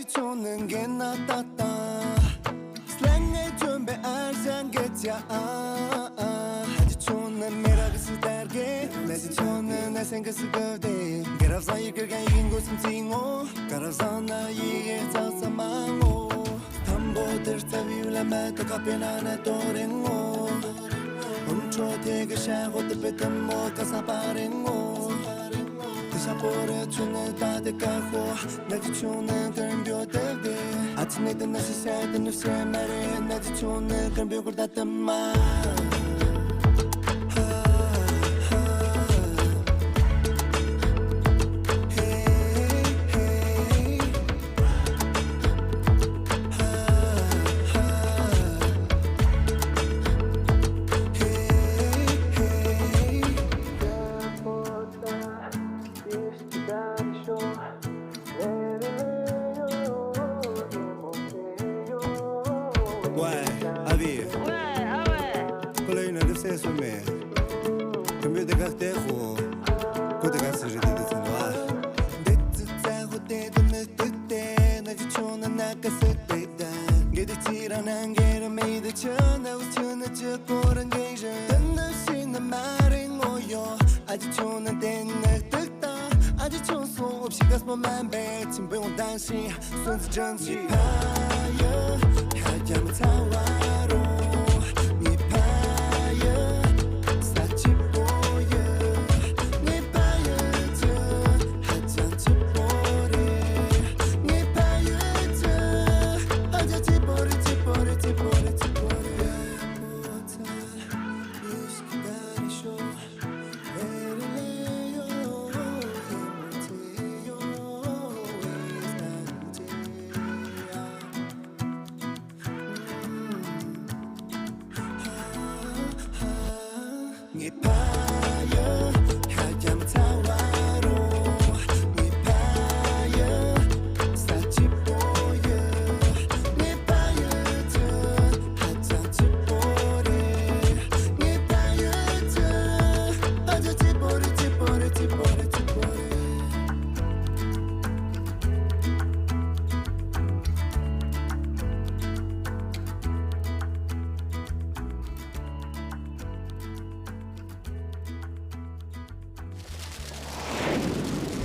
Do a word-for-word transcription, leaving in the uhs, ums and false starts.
ཆུང་ནི་འགན་ན་ཏག་ཏག་སླེང་ངེ་ཅོན་པའི་ཨར་ཞང་གེ་ཅ་ཨ་ཨ། ཧ་ཅི་ཆུང་ནི་མེ་ར་གི་སི་ཏར་གེ། མེ་ཅི་ཆུང་ནི་ན་སེང་གི་སི་གོ་དེ། གེ་རབ་ས་ཡི་གེ་གན་ཡིན་གོ་སུམ་ཚིག་ངོ་། ག་རབ་ས་ན་ཡི་གེ་ཙག་ཙ་མ་ངོ་། དམ་པོ་དེར་རྩ་བའི་བླ་མ་དེ་ཁ་པེ་ན་ན་ཏོ་རེ་ངོ་། ཨུམ་ཁྲོ་དེ་གི་ཤ་ཧོ་དེ་པེ་དམ་མོ་ཀ་ས་པ་རེ་ངོ་། དེ་ཤ་པོ་རེ་ཆུ་ནི་ད་དེ་ཀ་ཧོ། ན་དེ་ཆུང་ནི་ཀར་འབྱོ་དེ་དེ། ཨ་ཅི་ནི་དེ་ན་ཤི་ཤ་དེ་ནུ་ཤ་མ་རེ། ན་དེ་ཆུང་ནི་ཀར་འབྱོ་ཀུར་ད་དམ་མ། ཝའི་ཨ་བི། ཝའི་ཨ་ཝའི། ཁོ་ལ་ཡིན་ན་རིབ་སེ་སོ་མེ། ཁོ་མོས་དེ་ག་བལྟས་ཁོ། ཁོ་དེ་ག་སི་རི་དེ་དེ་ཚན་བ། འདི་ཙི་ཙ་ཧོ་དེ་དེ་ནི་དུ་དེ་ན་ཅི་ཆུང་ན་ན་ཀ་སི་དེ་དང་། གེ་དེ་ཅི་ར་ན་གེ་ར་མེ་དེ་ཆུ་ན་འུ་ཆུ་ན་ཅི་ཀོ་ར་གེ་ར། དེ་ན་ཤི་ན་མ་རེ་ངོ་ཡོ། ཨ་ཅི་ཆུང་ན་དེ་ན་དུ་ད། ཨ་ཅི་ཆུང་སོ་འུ་ཕྱི་ག་སྤོ་མ་བེ་ཆིམ་པོ་ཡོང་དང་ཤི། སོན་ཙི་ཅན་ཅི་ཕ་ཡ། ཁ་རྒྱ་མ་ཚ་བ་རོ།